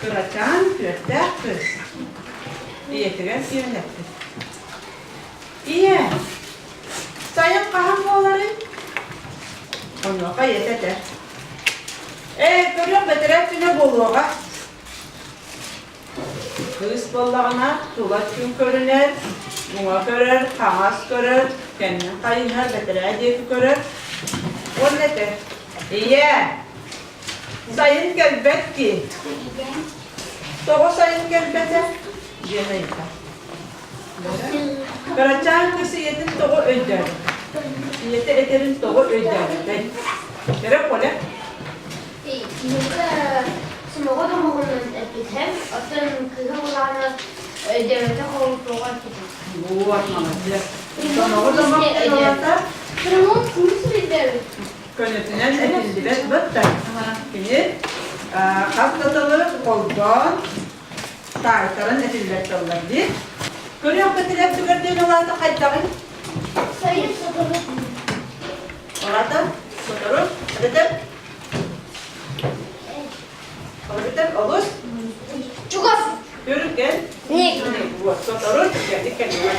Кырачаан түөртээх кыыс ийэтигэр киирэн эппит: «Ийээ, сайын хаһан буоларый?» Онуоха ийэтэ этэр: «Ээ, көрүөх бэтэрээ күнэ буолуоҕа. Кыыс буоллаҕына тула өттүн көрүнэр, уҥа көрөр, хаҥас көрөр, кэннин хайыһар, бэтэрээ диэки көрөр уонна этэр: «Ийээ, сайын кэлбэт дии. Тоҕо сайын кэлбэтэ?» диэн ыйытар. Кырачаан кыыс ийэтин тоҕо өйдөөбөт? Ийэтэ этэрин тоҕо өйдөөбөтэй? Эрэ Коля? Киһиэхэ сомоҕо домоҕунан эппитим, оттон кыыһа улаана өйдөөбөтөх оҕо эппитим. Вот, молодец. Сомоҕо домох диэн улаата көнөтүнэн этиллибэт бытта. Кини хас да тылы холбоон таайтаран этиллэр тыллар дии. Көрүөхпүтүгэр түгэр диэн улаата хайдаҕый? Сайын сотору. Улаата сотору эбэтэр Эбэтэр олус Чугас. Түргэн. Ник. Вот, сотору түргэнник кэлиэҕэ.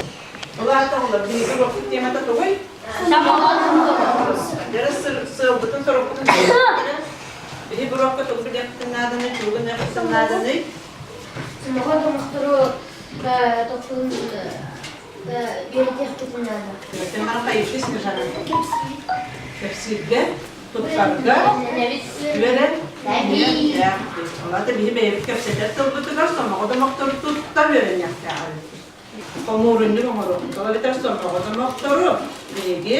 Улаата оҕолор, биһиги уруокпут темата тугуй? Дьэ, сыалбытын, сорукпутун Биһи уруокка тугу билиэхпитин нааданый, тугу гыныахпытын нааданый? Сомоҕо домохтору тохтун үөрэтиэхпитин наада. Тэмара хайышы Снежана. Кэпсииргэ, туттарга, үөрэн, Олата биһи бэйэбит кэпсэтэр тылбытыгар сомоҕо домохтору тутта үөрэниэхтээх эбиппит. Хомуурунньук оҥоруохпут. Ол эбэтэр сомоҕо домохтору биһиги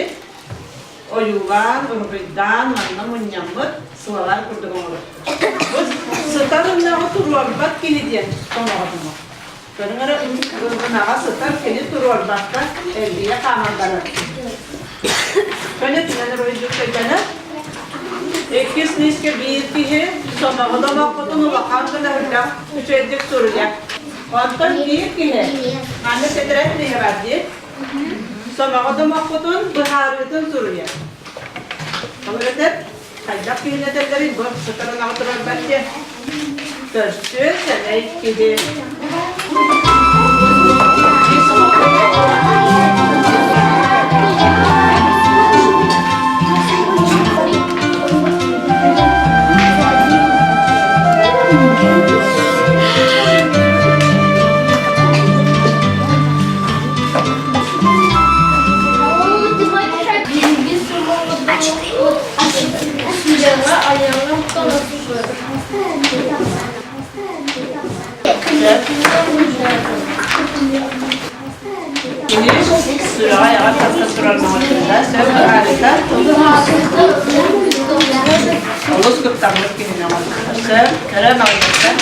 ойуулаан, уруһуйдаан манна мунньаммыт сылалар курдук оҥоруохпут. Бу сытар ынаҕы туруорбат киһи диэн сомоҕо домох. Көрүҥ эрэ ынаҕа сытар кини туруорбакка эргийэ хааман барар. Көнөтүнэн уруһуйдуур кэргэнэ. Иккис лиискэ биир киһи сомоҕо домохпутун улахан гына үрдэх үчүгэйдик суруйар. Онтон биир киһи манна тэтэрээт лииһэ бар дии. Сомоҕо домохпутун быһаарыытын суруйар. Ол эбэтэр хайдах киһини этэллэрий бу сытар ынаҕы турарбат диэн. Көрсүө сэмэй киһи. Кини сүрэҕэ айаҕар тахсан турар маҕаһыында сөп быһаарыыта олус куттаммыт киһини оҥорбуттар. Сөп, көрө маҕаһыынтан.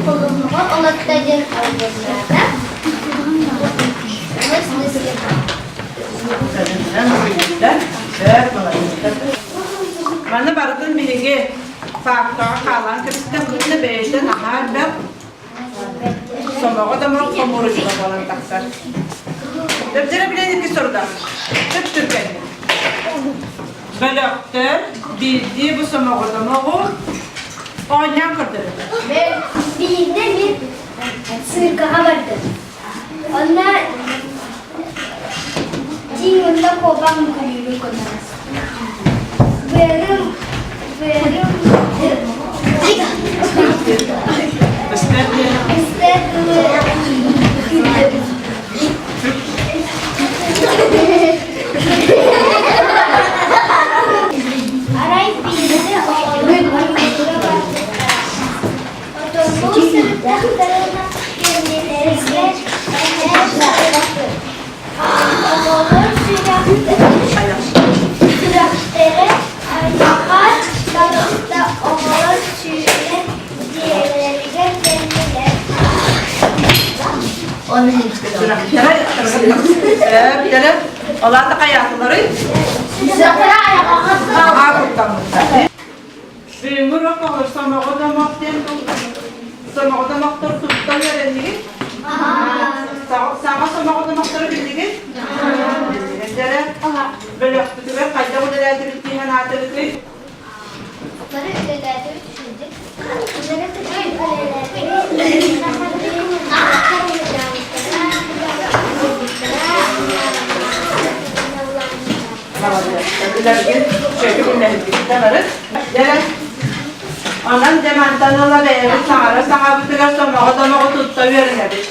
Холуммаҕа олорто диэн албыннаата. Маны барытын биһиги паапкаҕа хаалаан кэбистэхпитинэ бэйэтэ наһаа элбэх сомоҕо домох хомуурунньуга буолан тахсар. Дөрдөрө билэн икки сорудах. Түп-түргэнник. Бөлөхтөр биирдии бу сомоҕо домоҕу оонньоон көрдөрөллөр. Биирдэ мин циркаҕа бардым. Онно тииҥ уонна куобах үҥкүүлүүрүн көрдүм. Быарым, быарым, Эстер Арай биирдэ оҕолор ойуурга барбыттара. Отоннуу сырыттахтарына кэннилэригэр эһээ барбыт. Оҕолор сүрэхтэрэ айаҕар таҕыста, оҕолор сүүрэн дьиэлэригэр кэллилэр. Сүрэхтэрэ Олаата хайаатыларый? Аһаа куттаммыттар. Бүгүҥҥү уруок оҕолор сомоҕо домох диэн сомоҕо домохтор туттан үөрэннигит? Саҥа сомоҕо домохтору биллигит? Биллигит. Дьэрэ, бөлөхпүтүгэр хайдах үлэлээтибит дии санаатыгытый? Бары үлэлээтибит үчүгэйдик. Үлэргин үчүгэйдик үллэһиргиттэ бары. Дьэ, онон дьэ мантан ыла бэйэбит саҥара саҥабытыгар сомоҕо домоҕу тутта үөрэнэбит.